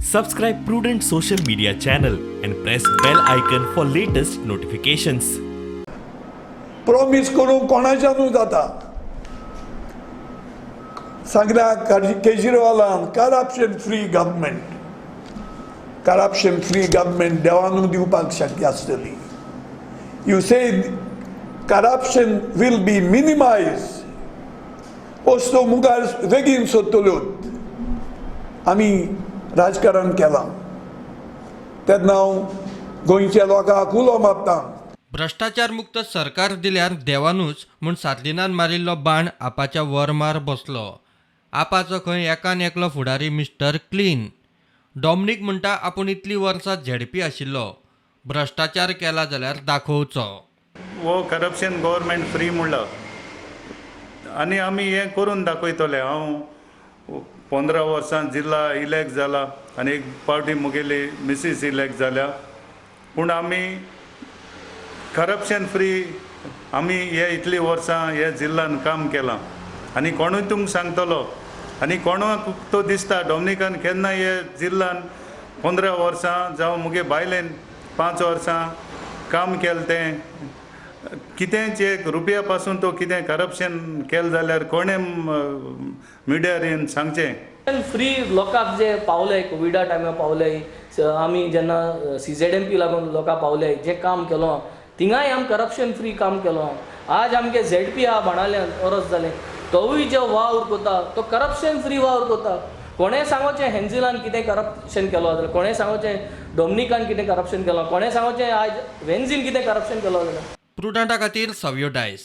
Subscribe Prudent Social Media channel and press bell icon for latest notifications. Promise करूंक कोणाच्यानूय जाता. सांगल्या केजरीवालान corruption free government, corruption free government देवानू दिवपाक शक्य आसतली. You say corruption will be minimize. वस्तू मुखार बेगीन सोदतल्यो. आमी राजकारण केलां तेन्ना हांव गोंयच्या लोकांक उलो मारता. भ्रष्टाचार मुक्त सरकार दिल्यार देवानूच म्हूण सातलिनान मारिल्लो बाण आपाच्या वर्मार बसलो. आपाचो खंय एकान एकलो फुडारी मिस्टर क्लीन. डॉमनीक म्हणटा, आपूण इतलीं वर्सां झेडपी आशिल्लो, भ्रष्टाचार केला जाल्यार दाखोवचो. हो करप्शन गव्हर्मेंट फ्री म्हणला आनी आमी हें करून दाखयतले. हांव 15 वर्सां जिल्ला इलेक्ट जाला आनी एक पावटी मुगेली मिसीस इलेक्ट जाल्या, पूण आमी करप्शन फ्री आमी हे इतलीं वर्सां हे जिल्लान काम केलां. आनी कोणूय तुमकां सांगतलो आनी कोणाक तो दिसता, डॉमनिकान केन्ना हे जिल्लान 15 वर्सां जावं मुगे बायलेन 5 वर्सां काम केलें तें कितेंच एक रुपया पासून तो कितें करप्शन केलें जाल्यार कोणें मिडियार येवन सांगचें. फ्री लोकांक जे पावले, कोविडा टायमार पावले, आमी जेन्ना सीझेडएमपी लागून लोकांक पावले, जें काम केलो थिंगाय आमी करप्शन फ्री काम केलो. आज आमगे झेडपी आहा बाणाल्यान, वरस जालें, तोवूय जो वावर करता तो करप्शन फ्री वावर करता. कोणें सांगोचें हेन्जिलान कितें करप्शन केलो जाल्यार, कोणें सांगोचें डॉमनिकान कितें करप्शन केलो, कोणें सांगोचें आज वेन्झीन कितें करप्शन केलो जाल्यार. प्रुडंटा खातीर सव्यो डायस.